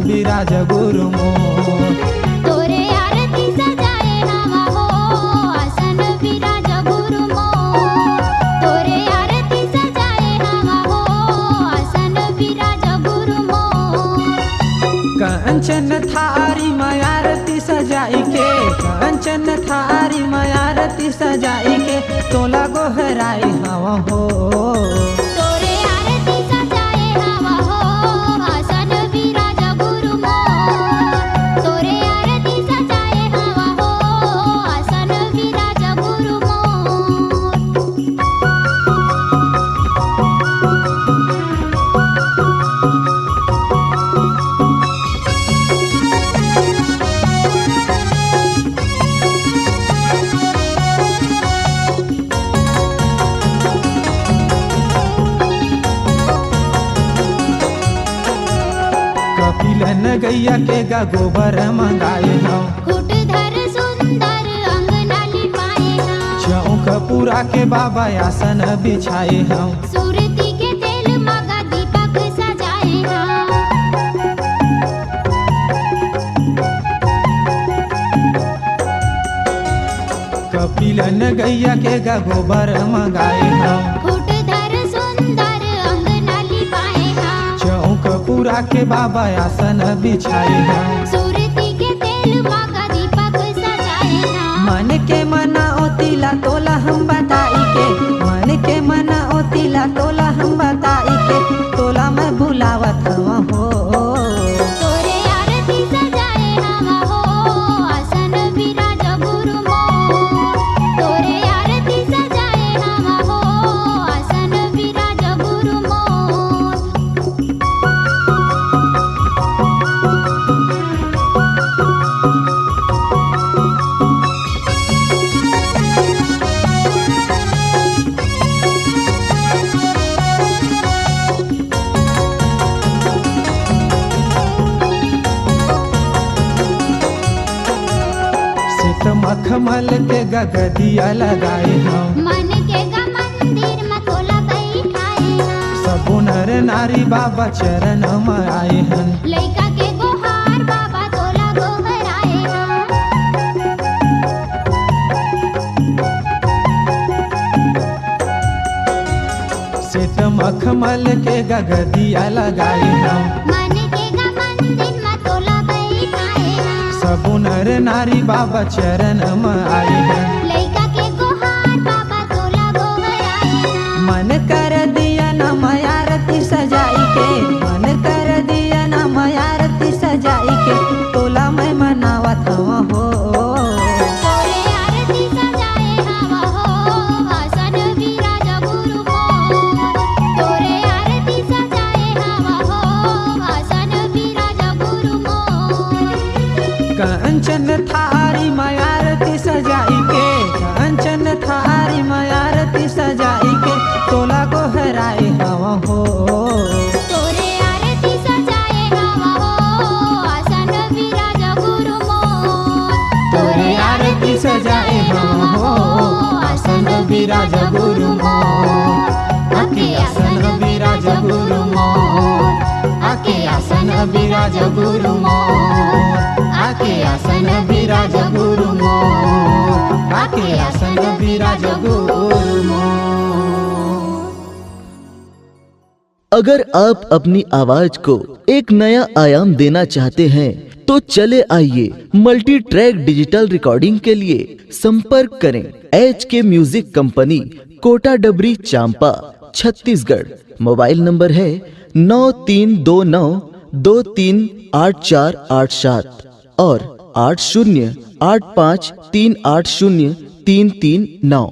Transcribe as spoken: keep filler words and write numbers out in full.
विराज गुरु मोर। तोरे आरती सजाए हवा हो, आसन विराज गुरु मोर। तोरे आरती सजाए हवा हो, आसन विराज गुरु मोर। कंचन थारी म आरती सजाई के, कंचन थारी म आरती सजाई के, तोला गोहराए हवा हो। तोरे आरती सजाए हवा हो, आसन विराज गुरु मोर। तोरे आरती सजाए हवा हो, आसन विराज गुरु मोर। कपिलन गैया के गा गोबर मंगाए हंव। खुट धर सुंदर अंगना लिपाए हंव। चौक पूरा के बाबा आसन बिछाए हंव। सुरती के तेल म गा दीपक सजाए हंव। कपिलन गैया के गा गोबर मंगाए हंव। खुट धर सुंदर अंगना लिपाए हंव। चौक पूरा के बाबा आसन बिछाए हंव। सुरती के तेल म गा दीपक सजाए हंव। मन के मनौती ला तोला हम बताई के, मन के मनौती ला तोला हम बताई के, तोला मैं बुलावत हंव हो। तोरे आरती सजाए हवा हो, आसन विराज गुरु मोर। तोरे आरती सजाए हवा हो, आसन विराज गुरु मोर। सित मखमल के गगदिया लगाए हंव। मन के गा मंदिर म तोला बैठाए हंव। सबो नर नारी बाबा चरण म आए हन। लइका के गोहार बाबा तोला गोहराए हंव। सित मखमल के गगदिया लगाए हंव। मन के गा मंदिर म तोला बैठाए हंव। सबो नर नारी बाबा चरण म आए हंव। लइका के गोहार बाबा तोला गोहराए हंव। मन कर दिया न म आरती सजाई के, मन कर दिया न म आरती सजाई के, तोला मैं मनावत हंव हो। तोरे आरती सजाए हवा हो, आसन विराज गुरु मोर। तोरे आरती सजाए हवा हो, आसन विराज गुरु मोर। कंचन थारी म आरती सजाई के, कंचन थारी म आरती सजाई के, तोला गोहराए हवा हो। तोरे आरती सजाए हवा हो, आसन विराज गुरु मोर। तोरे आरती सजाए हवा हो, आसन विराज गुरु मोर। आके आसन विराज गुरु मोर। आके आसन विराज गुरु मोर। आके आसन विराज गुरु मोर। आके आसन विराज गुरु मोर। अगर आप अपनी आवाज को एक नया आयाम देना चाहते हैं, तो चले आइए, मल्टी ट्रैक डिजिटल रिकॉर्डिंग के लिए संपर्क करें एच के म्यूजिक कंपनी, कोटा डबरी, चांपा, छत्तीसगढ़। मोबाइल नंबर है नौ तीन दो नौ दो तीन आठ चार आठ सात और आठ शून्य आठ पाँच तीन आठ शून्य तीन तीन नौ।